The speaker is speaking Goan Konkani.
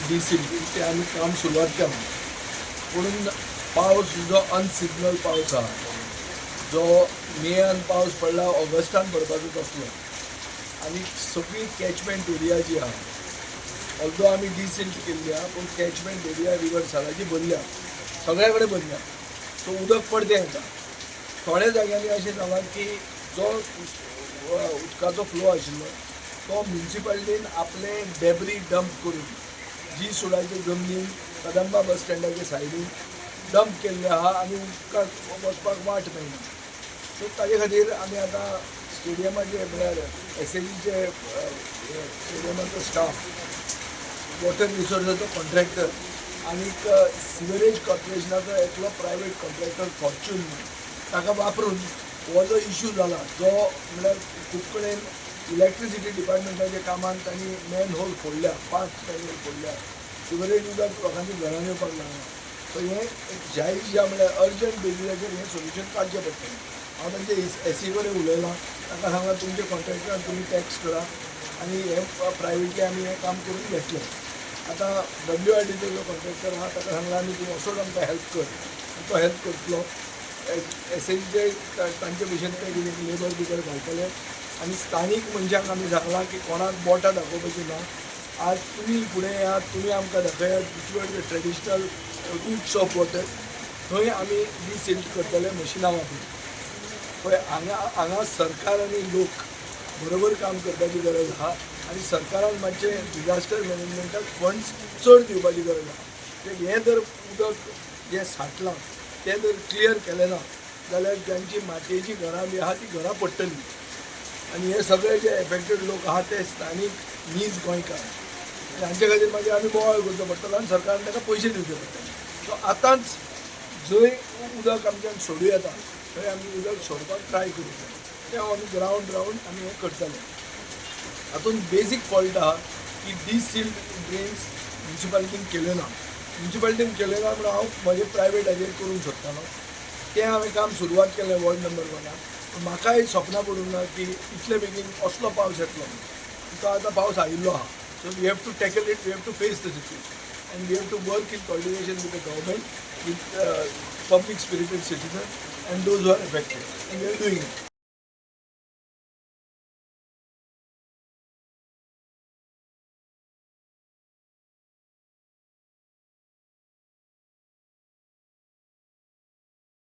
डिसिल्टींग तें आमी काम सुरवात केलां. पुणून पावस जो अनसिजनल पावस आहा, जो मेयान पावस पडला, ऑगस्टान पडपाचो तसलो, आनी सगळी कॅचमेंट एरिया जी आहा, ऑल्दो आमी डिसिल्ट केल्ली आहा, पूण कॅचमेंट एरिया रिवर सालाची भरल्या, सगळ्या कडेन भरल्या. सो उदक परतें येता. थोड्या जाग्यांनी अशें जालां की जो उदकाचो फ्लो आशिल्लो तो म्युनिसिपालिटीन आपले डेब्री डंप करून जी सुडाचे जमनीन, कदंबा बस स्टँडाच्या सायडीन डंप केल्ले आहा आनी उदकाक वचपाक वाट मेळना. सो ताजे खातीर आमी आतां स्टेडियमाचे, म्हळ्यार एसएजीचे स्टेडियमाचो स्टाफ, वॉटर रिसोर्साचो कॉन्ट्रॅक्टर आनीक सिवरेज कॉर्पोरेशनाचो एकलो प्रायवेट कॉन्ट्रॅक्टर फॉर्च्यून म्हणून, ताका वापरून हो जो इशू जाला, जो म्हळ्यार खूब कडेन इलेक्ट्रिसिटी डिपार्टमेंटाच्या कामान तांणी मॅन होल फोडल्या, पांच मॅन होल फोडल्या, सिवरेज उदक लोकांच्या घरान येवपाक लागला. सो हें एक जाय ज्या म्हळ्यार अर्जंट बेजीसाचेर हें सोल्युशन काडचें पडटलें. हांव तांचे एसई कडेन उलयलां. ताका सांगलां, तुमचे कॉन्ट्रॅक्टरान तुमी टॅक्स करा आनी हें प्रायवेटली आमी हें काम करून घेतलें. आतां डब्ल्यू आर डीचो जो कॉन्ट्रॅक्टर आहा, ताका सांगलां आमी, तूं असोच आमकां हेल्प कर आनी तो हेल्प करतलो. एसएजीचे तांचे भशेन ते कितें लेबर बिबर घालतले. आनी स्थानीक मनशांक आमी सांगलां की कोणाक बोटां दाखोवपाची ना. आज तुमी फुडें येयात, तुमी आमकां दाखयात which were the traditional routes of water, थंय आमी डिसिल्ट करतले मशिनां वापरून. पळय, हांगा हांगा सरकार आनी लोक बरोबर काम करपाची गरज आहा आनी सरकारान मातशें डिजास्टर मॅनेजमेंटाक फंड्स चड दिवपाची गरज आहा. ते हें जर उदक जें साठलां तें जर क्लियर केलें ना जाल्यार जांची मातयेचीं घरां बी आहा, ती घरां पडटलीं आनी हे सगळे जे एफेक्टेड लोक आहा ते स्थानीक नीज गोंयकार. हांचे खातीर मागीर आमी बोवाळ करचो पडटलो आनी सरकारान ताका पयशे दिवचे पडटले. सो आतांच जंय उदक आमच्यान सोडूं येता थंय आमी उदक सोडपाक ट्राय करूंक जाय. तें आमी ग्रावंड रावंड आमी हें करतले. हातूंत बेजीक फॉल्ट आहा की डिसिल्ट ड्रेन्स म्युनिसिपालिटीन केल्यो ना. म्युनिसिपालिटीन केल्यो ना म्हणून हांव म्हजें प्रायवेट हाजेर करूंक सोदतालो. तें हांवें काम सुरवात केलें वॉर्ड नंबर वनाक, पूण म्हाकाय सपनां पडूंक ना की इतले बेगीन असलो पावस येतलो. तो आतां पावस आयिल्लो आहा. So we have to tackle it, we have to face the situation and we have to work in coordination with the government, with public spirited citizen and those who are affected, and we are doing it.